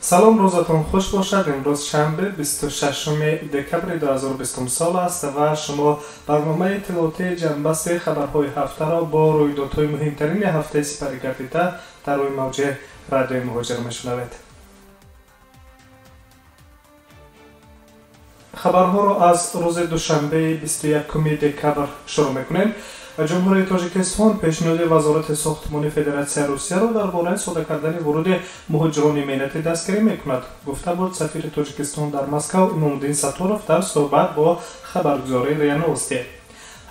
Салом, рӯзатон хуш бошад. Имрӯз шанбе, 26 декабри 2020 сол аст ва шумо барномаи иттилоотии ҷамъбасти хабарҳои ҳафтаро бо рӯйдодҳои муҳимтарини ҳафтаи сипарӣ гардида дар рӯи мавҷи радиои Муҳоҷир мешунавед. Хабарҳоро аз рӯзи душанбеи 21 декабр шурӯъ мекунем. Ҷумҳурии Тоҷикистон пешниҳоди Вазорати сохтмони Федератсияи Русияро дар бораи сода кардани вуруди муҳоҷирони меҳнатӣ дастгирӣ мекунад, гуфта буд сафири Тоҷикистон дар Москав Имомуддин Сатторов дар суҳбат бо хабаргузории РИА Новости.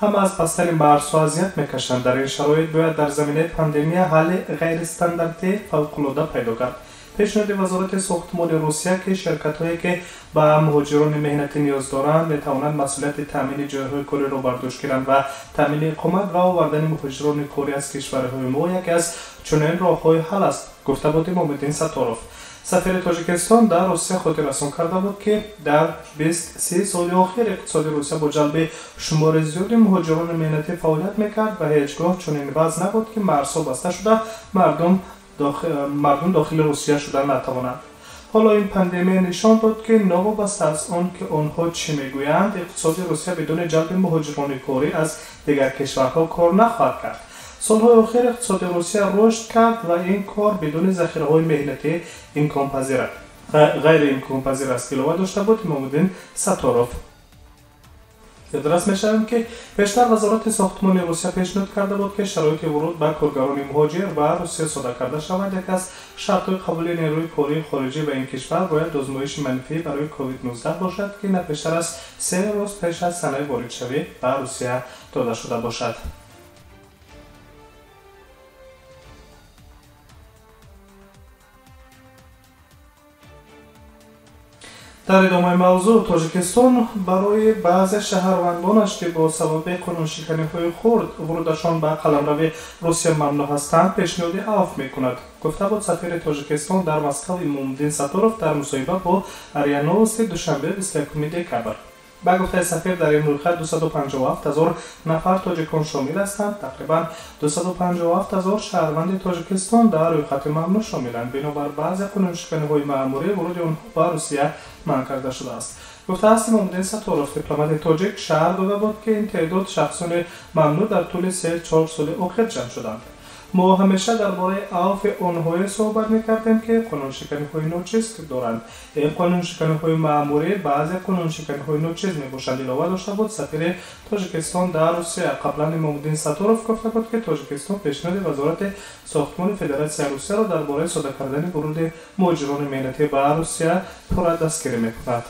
Ҳама аз бастани марзҳо азият мекашанд. Дар ин шароит бояд дар заминаи пандемия ҳалли ғайристандартӣ фавқулода пайдо кард. Пешниҳоди Вазорати сохтмони Русия, ки ширкатҳое, ки ба муҳоҷирони меҳнатӣ ниёз доранд, метавонанд масъулияти таъмини ҷойҳои кориро бар дӯш гиранд ва таъмини иқомат ва овардани муҳоҷирони корӣ аз кишварҳои мо яке аз чунин роҳҳои ҳал аст, гуфта буд Имомуддин Сатторов. Сафири Тоҷикистон дар Русия хотиррасон карда буд, ки дар 20-30 соли охир иқтисоди Русия бо ҷалби шумори зиёди муҳоҷирони меҳнатӣ фаъолият мекард ва ҳеҷ гоҳ чунин вазъ набуд, ки марзҳо баста шуда мардум дохили Русия шуда натавонанд. Ҳоло ин пандемия нишон дод, ки новобаста аз он ки онҳо чӣ мегӯянд, иқтисоди Русия бидуни ҷалби муҳоҷирони корӣ аз дигар кишварҳо кор нахоҳад кард. Солҳои охир иқтисоди Русия рушд кард ва ин кор бидуни захираҳои меҳнатӣ ғайриимконпазир аст, илова дошта буд Имомуддин Сатторов. Ёдрас мешавем, ки пештар Вазорати сохтмони Русия пешниҳод карда буд, ки шароити вуруд ба коргарони муҳоҷир ба Русия сода карда шавад. Яке аз шартҳои қабули нерӯи кории хориҷӣ ба ин кишвар бояд озмоиши манфӣ барои COVID-19 бошад, ки на пештар аз 3 рӯз пеш аз санаи воридшавӣ ба Русия дода шуда бошад. Дар идомаи мавзӯъ, Тоҷикистон барои баъзе шаҳрвандонаш, ки бо сабаби қонуншиканиҳои хурд вурудашон ба қаламрави Русия мамнӯъ ҳастанд, пешниҳоди авф мекунад, гуфта буд сафири Тоҷикистон дар Москав Имомуддин Сатторов дар мусоҳиба бо РИА Новости душанбе 21 декабр. Ба гуфтаи сафир, дар ин рӯйхат 257 ҳазор нафар тоҷикон шомил ҳастанд. Тақрибан 257 ҳазор шаҳрванди Тоҷикистон дар рӯйхати мамнӯъ шомиланд. Бинобар баъзе қонуншиканиҳои маъмурӣ вуруди онҳо ба Русия манъ карда шудааст, гуфтааст Имомуддин Сатторов. Дипломати тоҷик шарҳ дода буд, ки ин теъдод шахсони мамнӯъ дар тӯли 3-4 соли охир ҷамъ шуданд. Мо ҳамеша дар бораи авфи онҳое суҳбат мекардем, ки қонуншиканиҳои ночиз доранд. Ин қонуншиканиҳои маъмурӣ баъзе қонуншиканиҳои ночиз мебошанд, илова дошта буд сафири Тоҷикистон дар Русия. Қаблан Имомуддин Сатторов гуфта буд, ки Тоҷикистон пешниҳоди Вазорати сохтмони Федератсияи Русияро дар бораи сода кардани вуруди муҳоҷирони меҳнатӣ ба Русия пурра дастгирӣ мекунад.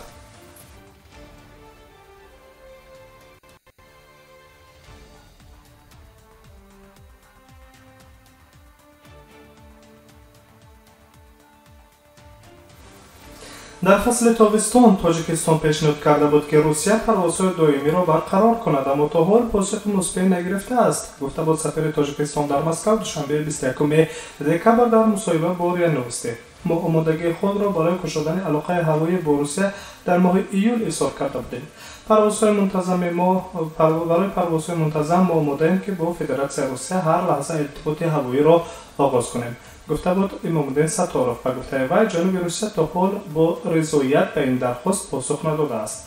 Дар фасли тобистон Тоҷикистон пешниҳод карда буд, ки Русия парвозҳои доимиро барқарор кунад, аммо то ҳол посухи мусбӣ нагирифтааст, гуфта буд сафири Тоҷикистон дар Москав душанбеи 21 декабр дар мусоҳиба бо РИА Новости. Мо омодагии худро барои кушодани алоқаи ҳавоӣ бо Русия дар моҳи июл изҳор карда будем. Барои парвозҳои мунтазам мо омодаем, ки бо Федератсияи Русия ҳар лаҳза иртиботи ҳавоиро оғоз кунем, гуфта буд Имомуддин Сатторов. Ба гуфтаи вай, ҷануби Русия то ҳол бо ризоият ба ин дархост посух надодааст.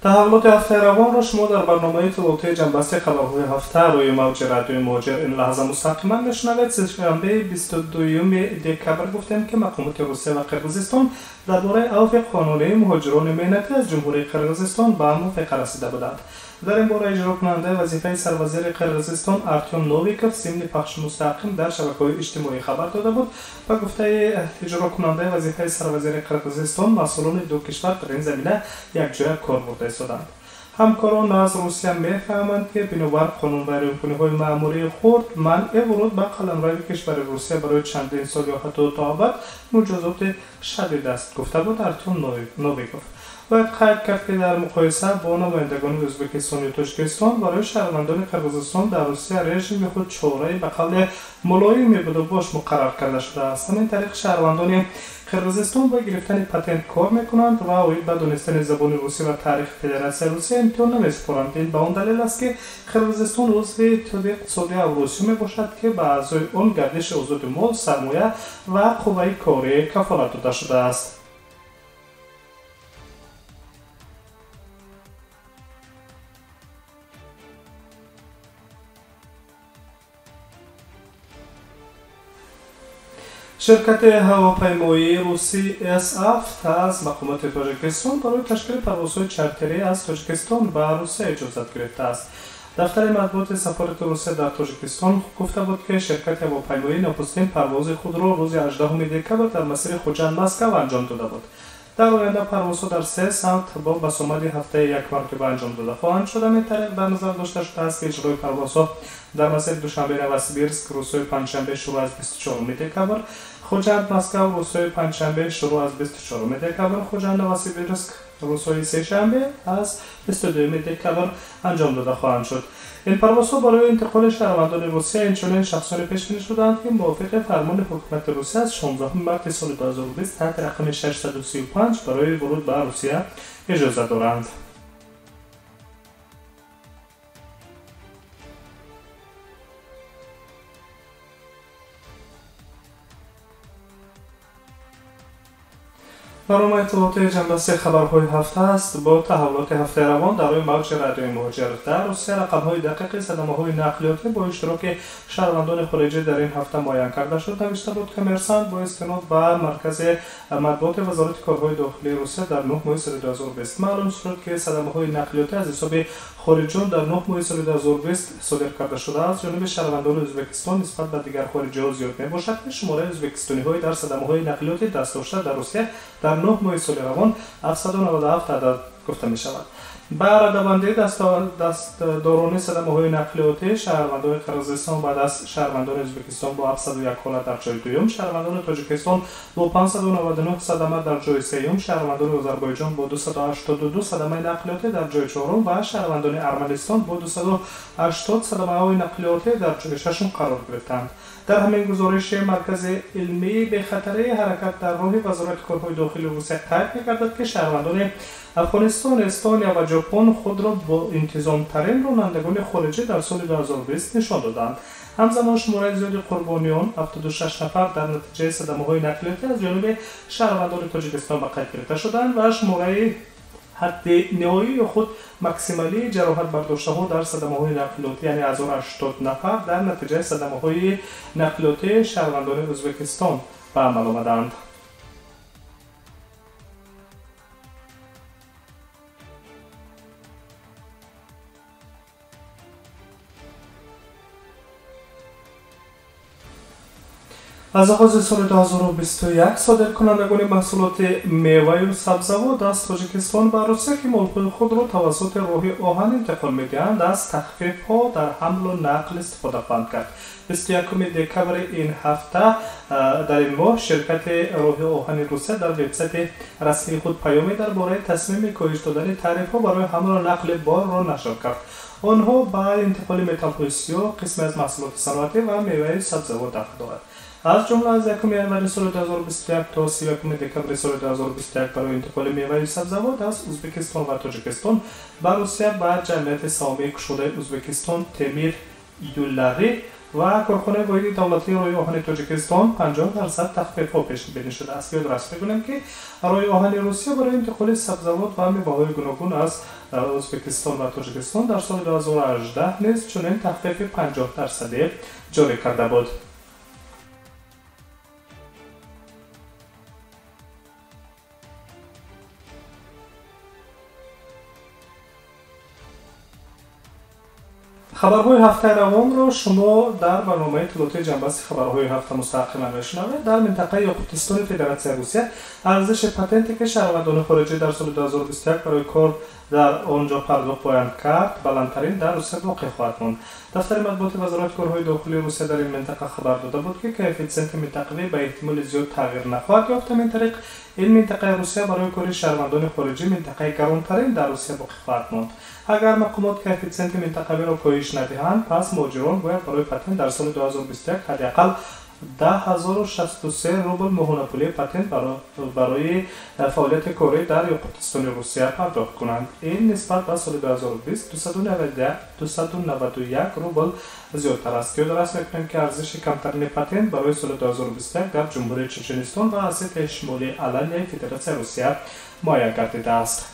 Таҳаввулоти ҳафтаи равонро шумо дар барномаи иттилоотии ҷамъбасти хабарҳои ҳафта рӯи мавҷи радиои Муҳоҷир ин лаҳза мустақиман мешунавед. Сешанбеи 22 декабр гуфтем, ки мақомоти Русия ва Қирғизистон дар бораи авфи қонунии муҳоҷирони меҳнатӣ аз Ҷумҳурии Қирғизистон ба мувофиқа расида буданд. Дар ин бора иҷрокунандаи вазифаи сарвазири Қирғизистон Артём Новиков зимни пахши мустақим дар шабакаҳои иҷтимоӣ хабар дода буд. Ба гуфтаи иҷрокунандаи вазифаи сарвазири Қирғизистон, масъулони ду кишвар дар ин замина якҷоя кор бурда истоданд. Ҳамкорон аз Русия мефаҳманд, ки бинобар қонунвайронкуниҳои маъмурии хурд манъи вуруд ба қаламрави кишвари Русия барои чандин сол ё ҳатто то абад муҷозоти шадид аст, гуфта буд Артём Новиков. Бояд қайд кард, ки дар муқоиса бо намояндагони Ӯзбекистону Тоҷикистон барои шаҳрвандони Қирғизистон дар Русия режими худ чораи ба қавле мулоим мебудубош муқаррар карда шудааст. Ҳамин тариқ шаҳрвандони Қирғизистон бо гирифтани патент кор мекунанд ва оид ба донистани забони русӣ ва таърихи Федератсияи Русия имтиҳон намесупоранд. Ин ба он далел аст, ки Қирғизистон узви Иттиҳоди иқтисодии Авросиё мебошад, ки ба аъзои он гардиши озоди мол, сармоя ва қувваи корӣ кафолат дода шудааст. Ширкати ҳавопаймоии русӣ С7 аз мақомоти Тоҷикистон барои ташкили парвозҳои чартерӣ аз Тоҷикистон ба Русия иҷозат гирифтааст. Дафтари матбуоти сафорати Русия дар Тоҷикистон гуфта буд, ки ширкати ҳавопаймоӣ нахустин парвози худро рӯзи 18 декабр дар масири Хуҷанд-Москав анҷом дода буд. Дар оянда парвозҳо дар се самт бо басомади ҳафтаи як маротиба анҷом дода хоҳанд шуд. Ҳамин тариқ дар назар дошта шудааст, ки иҷрои парвозҳо дар масири Душанбе-Новосибирск рӯзҳои панҷшанбе шурӯъ аз 24 декабр, Хуҷанд-Москав рӯзҳои панҷшанбе шурӯъ аз 24 декабр, Хуҷанд-Новосибирск рӯзҳои сешанбе аз 22 декабр анҷом дода хоҳанд шуд. Ин парвозҳо барои интиқоли шаҳрвандони Русия, инчунин шахсоне пешбинӣ шудаанд, ки мувофиқи фармони ҳукумати Русия аз 16 марти соли 2020 таҳти рақами 635 барои вуруд ба Русия иҷоза доранд. Барномаи иттилоотии ҷанбаси хабарҳои ҳафта аст бо таҳаввулоти ҳафтаи равон дар рӯи мавҷи радиои Муҳоҷир. Дар Русия рақамҳои дақиқи садамаҳои нақлиётӣ бо иштироки шаҳрвандони хориҷӣ дар ин ҳафта муайян карда шуд. Навишта буд Коммерсант бо истинод ба маркази матбуоти Вазорати корҳои дохилии Русия дар 9 моҳи соли 2020 маълум шуд, ки садамаҳои нақлиётӣ аз ҳисоби хориҷиён дар 9 моҳи соли 2020 содир карда шуда аз ҷониби шаҳрвандони Ӯзбекистон нисбат ба дигар хориҷиҳо зиёд мебошад, ки шумораи ӯзбекистониҳои дар садамаҳои нақлиётӣ даст дошта дар Русия дар 9 моҳи соли равон 797 адад гуфта мешавад. Ба радабандии дастдорони садамаҳои нақлиётӣ шаҳрвандони Қирғизистон баъд аз шаҳрвандони Ӯзбекистон бо 701 ҳолат дар ҷои дуюм, шаҳрвандони Тоҷикистон бо 599 садама дар ҷои сеюм, шаҳрвандони Озарбойҷон бо 282 садамаи нақлиётӣ дар ҷои чорум ва шаҳрвандони Арманистон бо 280 садамаҳои нақлиётӣ дар ҷои шашум қарор гирифтанд. Дар ҳамин гузориши Маркази илмии бехатарии ҳаракат дар роҳи Вазорати корҳои дохилии Русия қайд мекардад, ки шаҳрвандони Афғонистон, Эстония ва Ҷопон худро бо интизомтарин ронандагони хориҷӣ дар соли 2020 нишон доданд. Ҳамзамон шумораи зиёди қурбониён 76 нафар дар натиҷаи садамаҳои нақлиётӣ аз ҷониби шаҳрвандони Тоҷикистон ба қайд гирифта шуданд ва шумораи ҳадди ниҳоии худ максималии ҷароҳатбардоштаҳо дар садамаҳои нақлиётӣ, яъне 1080 нафар дар натиҷаи садамаҳои нақлиётии шаҳрвандони Ӯзбекистон ба амал омаданд. Аз оғози соли 2021 содиркунандагони маҳсулоти меваю сабзавот аз Тоҷикистон ба Русия, ки молҳои худро тавассути роҳи оҳан интиқол медиҳанд, аз тахфифҳо дар ҳамлу нақл истифода хоҳанд кард. 21 декабри ин ҳафта дар ин моҳ ширкати роҳи оҳани Русия дар вебсайти расмии худ паёме дар бораи тасмими коҳиш додани тарифҳо барои ҳамлу нақли борро нашр кард. Онҳо ба интиқоли металлҳои сиёҳ, қисме аз маҳсулоти саноатӣ ва меваи сабзавот дахл дорад. Аз ҷумла аз 1 январи соли 2021 то 31 декабри соли 2021 барои интиқоли меваи сабзавот аз Ӯзбекистон ва Тоҷикистон ба Русия ба ҷамъияти саҳомии кушодаи Ӯзбекистон Темир Юллари ва корхонаи воҳиди давлатии роҳи оҳани Тоҷикистон 50% тахфифҳо пешбинӣ шудааст. Ёдрас мекунем, ки роҳи оҳани Русия барои интиқоли сабзавот ва меваҳои гуногун аз Ӯзбекистон ва Тоҷикистон дар соли 2018 низ чунин тахфифи 50% ҷорӣ карда буд. Хабарҳои ҳафтаи равонро шумо дар барномаи иттилоотии ҷанбасти хабарҳои ҳафта мустақиман мешунавед. Дар минтақаи Ёқутистони Федератсияи Русия арзиши патенте, ки шаҳрвандони хориҷӣ дар соли 2021 барои кор дар он ҷо пардохт боянд кард, баландтарин дар Русия боқӣ хоҳад монд. Дафтари матбуоти Вазорати корҳои дохилии Русия дар ин минтақа хабар дода буд, ки коэффитсиенти минтақавӣ ба эҳтимоли зиёд тағйир нахоҳад ёфт. Ҳамин тариқ, ин минтақаи Русия барои кори шаҳрвандони хориҷӣ минтақаи гаронтарин дар Русия боқӣ хоҳад монд. Агар мақомот коэффитсиенти минтақавиро коҳиш надиҳанд, пас муҳоҷирон бояд барои патент дар соли 2021 ҳадди ақал 10 063 рубл моҳонапулии патент барои фаъолияти корӣ дар Ёқутистони Русия пардохт кунанд. Ин нисбат ба соли 2020 291 рубл зиёдтар аст. Ёдрас мекунем, ки арзиши камтарини патент барои соли 2021 дар Ҷумҳурии Чеченистон ва Осетияи Шимолии Аланияи Федератсияи Русия муайян гардидааст.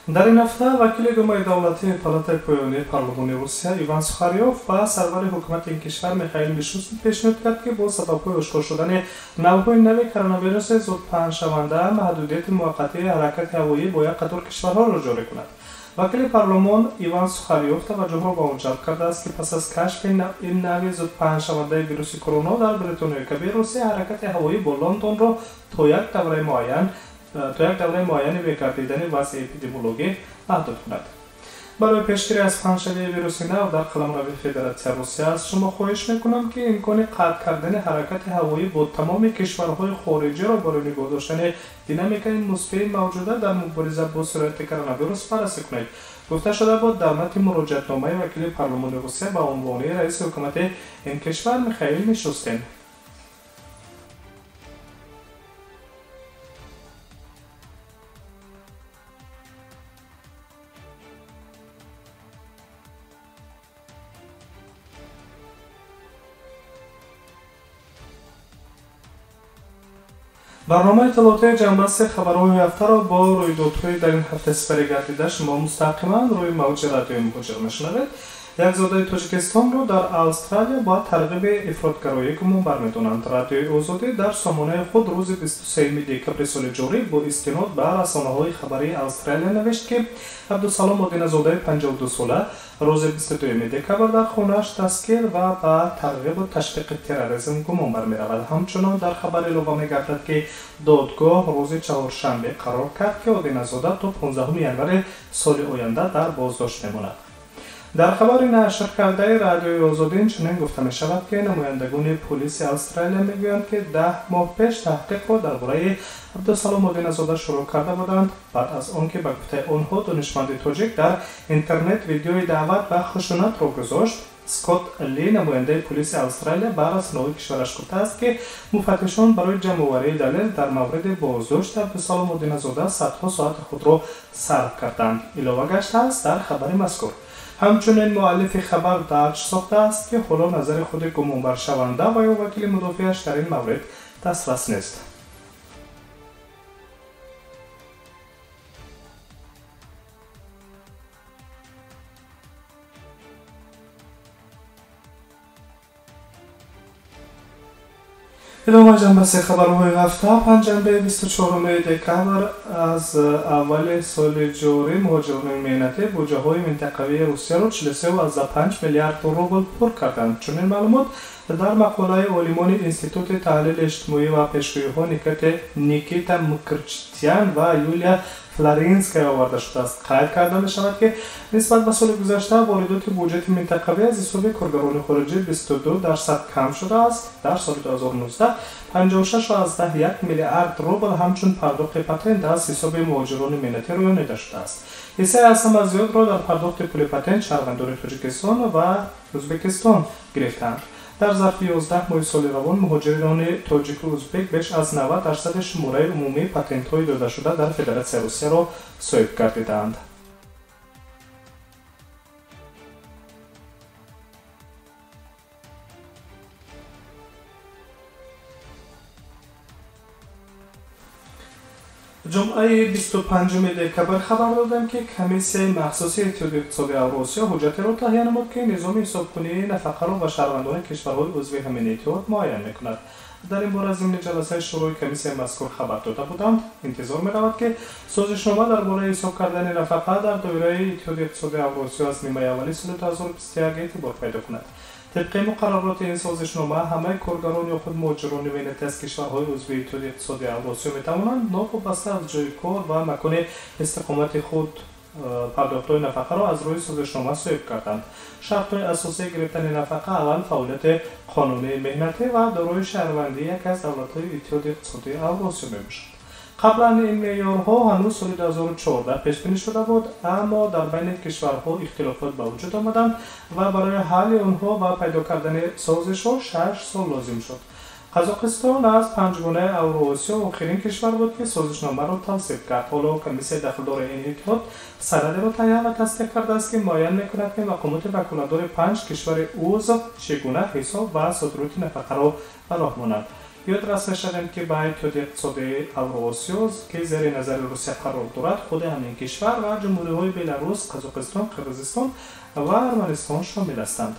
Дар ин ҳафта вакили Думаи давлатии палатаи поёнии парлумони Русия Иван Сухарёв ба сарвари ҳукумати ин кишвар Михаил Мишустин пешниҳод кард, ки бо сабабҳои ошкор шудани навъҳои нави коронавируси зудпаҳншаванда маҳдудияти муваққатии ҳаракати ҳавоӣ бо як қатор кишварҳоро ҷорӣ кунад. Вакили парлумон Иван Сухарёв таваҷҷӯҳро ба он ҷалб кардааст, ки пас аз кашфи ин нави зудпаҳншавандаи вируси корона дар Бритониёи Кабир, Русия ҳаракати ҳавоӣ бо Лондонро то як давраи муайяни бегардидани вазъи эпидемиологӣ маҳдуд кунад. Барои пешгирӣ аз паҳншавии вируси нав дар қаламрави Федератсия Русия аз шумо хоҳиш мекунам, ки имкони қатъ кардани ҳаракати ҳавоӣ бо тамоми кишварҳои хориҷиро барои нигоҳ доштани динамикаи мусбии мавҷуда дар мубориза бо сирояти коронавирус баррасӣ кунед, гуфта шуда буд дар матни муроҷиатномаи вакили парлумони Русия ба унвони раиси ҳукумати ин кишвар Михаил Мишустин. Барномаи иттилоотии ҷанбасти хабарҳои ҳафтаро бо рӯйдодҳои дар ин ҳафта сипарӣ гардида шумо мустақиман рӯи мавҷи радиои Муҳоҷир мешунавед. Як зодаи Тоҷикистонро дар Австралия ба тарғиби ифротгароӣ гумонбар медонанд. Радиои Озодӣ дар сомонаи худ рӯзи 23 декабри соли ҷорӣ бо истинод ба расонаҳои хабарии Австралия навишт, ки Абдусалом Одиназодаи 52сола рӯзи 22 декабр дар хонааш дастгир ва ба тарғибу ташвиқи терроризм гумонбар меравад. Ҳамчунон дар хабар илова мегардад, ки додгоҳ рӯзи чаҳоршанбе қарор кард, ки Одиназода то 15 январи соли оянда дар боздошт мемонад. Дар хабари нашркардаи Радиои Озодӣ инчунин гуфта мешавад, ки намояндагони полиси Австралия мегӯянд, ки 10 моҳ пеш таҳқиқро дар бораи Абдусалом Одиназода шурӯъ карда буданд, баъд аз он ки, ба гуфтаи онҳо, донишманди тоҷик дар интернет видеои даъват ба хушунатро гузошт. Скотт Ли, намояндаи полиси Австралия, ба расонаҳои кишвараш гуфтааст, ки муфаттишон барои ҷамъоварии далел дар мавриди боздошти Абдусалом Одиназода садҳо соати худро сарф карданд, илова гаштааст дар хабари мазкур. Ҳамчунин муаллифи хабар дарҷ сохтааст, ки ҳоло назари худи гумонбаршаванда ва ё вакили мудофиаш дар ин маврид дастрас нест. Идома ҷанбаси хабарҳои ҳафта. Панҷанбе, 24 декабр, аз аввали соли ҷорӣ муҳоҷирони меҳнатӣ буҷаҳои минтақавии Русияро 43,5 миллиард рубл пур карданд. Чунин маълумот дар мақолаи олимони Институти таҳлили иҷтимоӣ ва пешгӯиҳо Никита Мкртчян ва Юлия Флоринская оварда шудааст. Қайд карда мешавад, ки нисбат ба соли гузашта воридоти буҷети минтақавӣ аз ҳисоби коргарони хориҷӣ 22% кам шудааст. Дар соли 2019 56,1 миллиард рубл ҳамчун пардохти патент аз ҳисоби муҳоҷирони меҳнатӣ рӯёнида шудааст. Ҳиссаи аз ҳама зиёдро дар пардохти пули патент шаҳрвандони Тоҷикистон ва Ӯзбекистон гирифтаанд. Дар зарфи 11 моҳи соли равон муҳоҷирони тоҷику ӯзбек беш аз 90 дарсади шумораи умумии патентҳои додашуда дар Федератсияи Русияро соҳиб гардидаанд. Ҷумъаи 25 декабр хабар додем, ки комиссияи махсуси Иттиҳоди иқтисодии Авросиё ҳуҷҷатеро таҳия намуд, ки низоми ҳисобкунии нафақаро ба шаҳрвандони кишварҳои узви ҳамин иттиҳод муайян мекунад. Дар ин бора зимни ҷаласаи шӯрои комиссияи мазкур хабар дода буданд. Интизор меравад, ки созишнома дар бораи ҳисоб кардани нафақа дар доираи Иттиҳоди иқтисодии Авросиё аз нимаи аввали соли 2021 эътибор пайдо кунад. Тибқи муқаррароти ин созишнома, ҳамаи коргарон ё худ муҳоҷирони меҳнатӣ аз кишварҳои узви Иттиҳоди иқтисодии Авросиё метавонанд новобаста аз ҷойи кор ва макони истиқомати худ пардохтҳои нафақаро аз рӯи созишнома соҳиб карданд. Шартҳои асосии гирифтани нафақа аввал фаъолияти қонунии меҳнатӣ ва дорои шаҳрвандии яке аз давлатҳои Иттиҳоди иқтисодии Авросиё мебошад. Қаблан ин меъёрҳо ҳанӯз соли 2014 пешбинӣ шуда буд, аммо дар байни кишварҳо ихтилофот ба вуҷуд омаданд ва барои ҳалли онҳо ва пайдо кардани созишҳо 6 сол лозим шуд. Қазоқистон аз панҷгонаи Авроосиё охирин кишвар буд, ки созишномаро тавсиф кард. Ҳоло комиссияи дахлдори ин иттиҳод санадеро таҳия ва тасдиқ кардааст, ки муайян мекунад, ки мақомоти ваколатдори 5 кишвари узв чӣ гуна ҳисоб ва содироти нафақаро ба роҳ монанд. Ёдрас мешавем, ки ба Иттиҳоди иқтисодии Авроосиё, ки зери назари Русия қарор дорад, худи ҳамин кишвар ва ҷумҳуриҳои Беларус, Қазоқистон, Қирғизистон ва Арманистон шомил ҳастанд.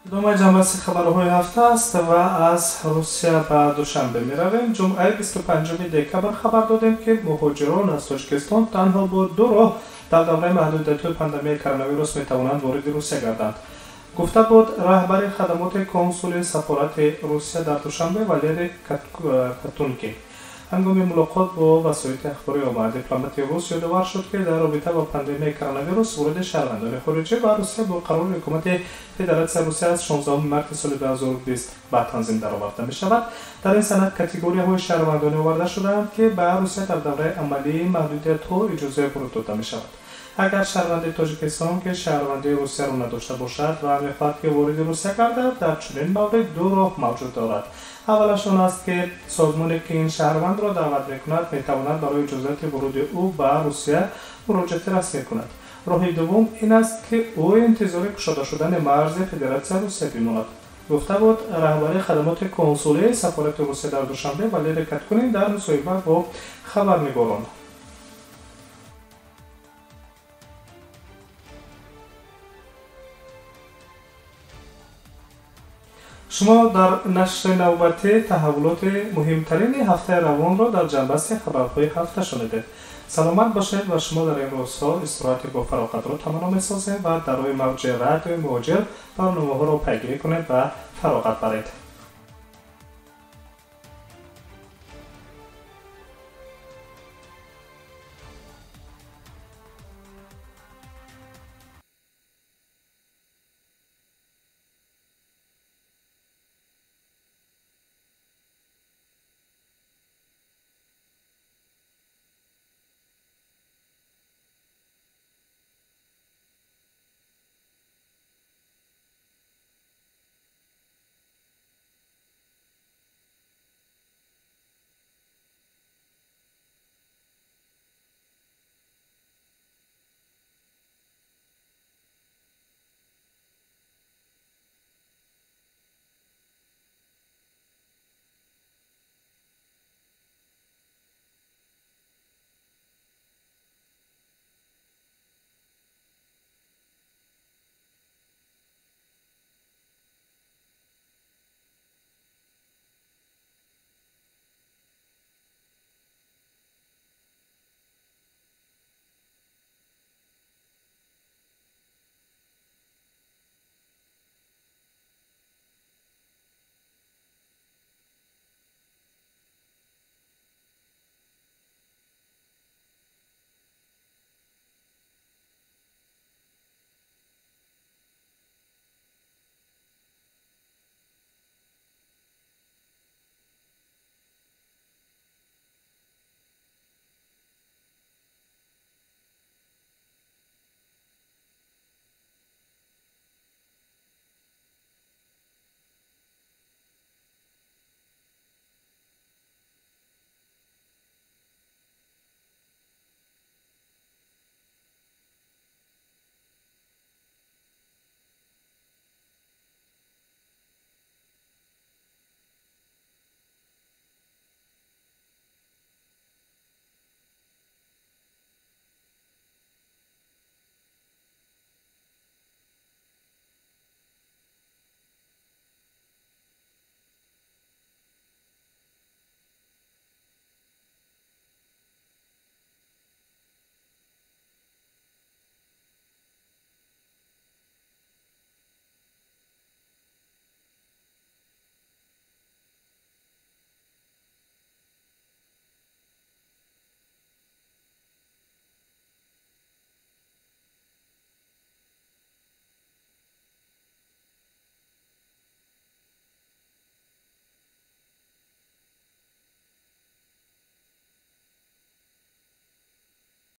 Идомаи ҷамъбасти хабарҳои ҳафта аст ва аз Русия ба Душанбе меравем. Ҷумъаи 25 декабр хабар додем, ки муҳоҷирон аз Тоҷикистон танҳо бо ду роҳ дар давраи маҳдудиятҳои пандемияи коронавирус метавонанд вориди Русия гарданд. Гуфта буд раҳбари хадамоти консули сафорати Русия дар Душанбе Валерий Катункин. Ҳангоми мулоқот бо васоити ахбори омма дипломати рус ёдовар шуд, ки дар робита бо пандемияи коронавирус вориди шаҳрвандони хориҷӣ ба Русия бо қарори ҳукумати Федератсияи Русия аз 16 марти соли 2020 ба танзим дароварда мешавад. Дар ин санад категорияҳои шаҳрвандонӣ оварда шудаанд, ки ба Русия дар давраи амалии маҳдудиятҳо иҷозаи воруд дода мешавад. Агар шаҳрванди Тоҷикистон, ки шаҳрвандии Русияро надошта бошад ва мехоҳад, ки вориди Русия гардад, дар чунин маврид ду роҳ мавҷуд дорад. Аввалаш он аст, ки созмоне, ки ин шаҳрвандро даъват мекунад, метавонад барои иҷозати воруди ӯ ба Русия муроҷиати расмӣ кунад. Роҳи дуввум ин аст, ки ӯ интизори кушода шудани марзи Федератсияи Русия бимонад. Гуфта буд раҳбари хадамоти консулии сафорати Русия дар Душанбе Валерий Каткунин дар мусоҳиба бо хабарнигорон. Шумо дар нашри навбатӣ таҳаввулоти муҳимтарини ҳафтаи равонро дар ҷамъбасти хабарҳои ҳафта шунидед. Саломат бошед ва шумо дар ин рӯзҳо истироҳати бофароғатро таманно месозем ва дар рӯи мавҷи радиои Муҳоҷир барномаҳоро пайгирӣ кунед ва фароғат баред.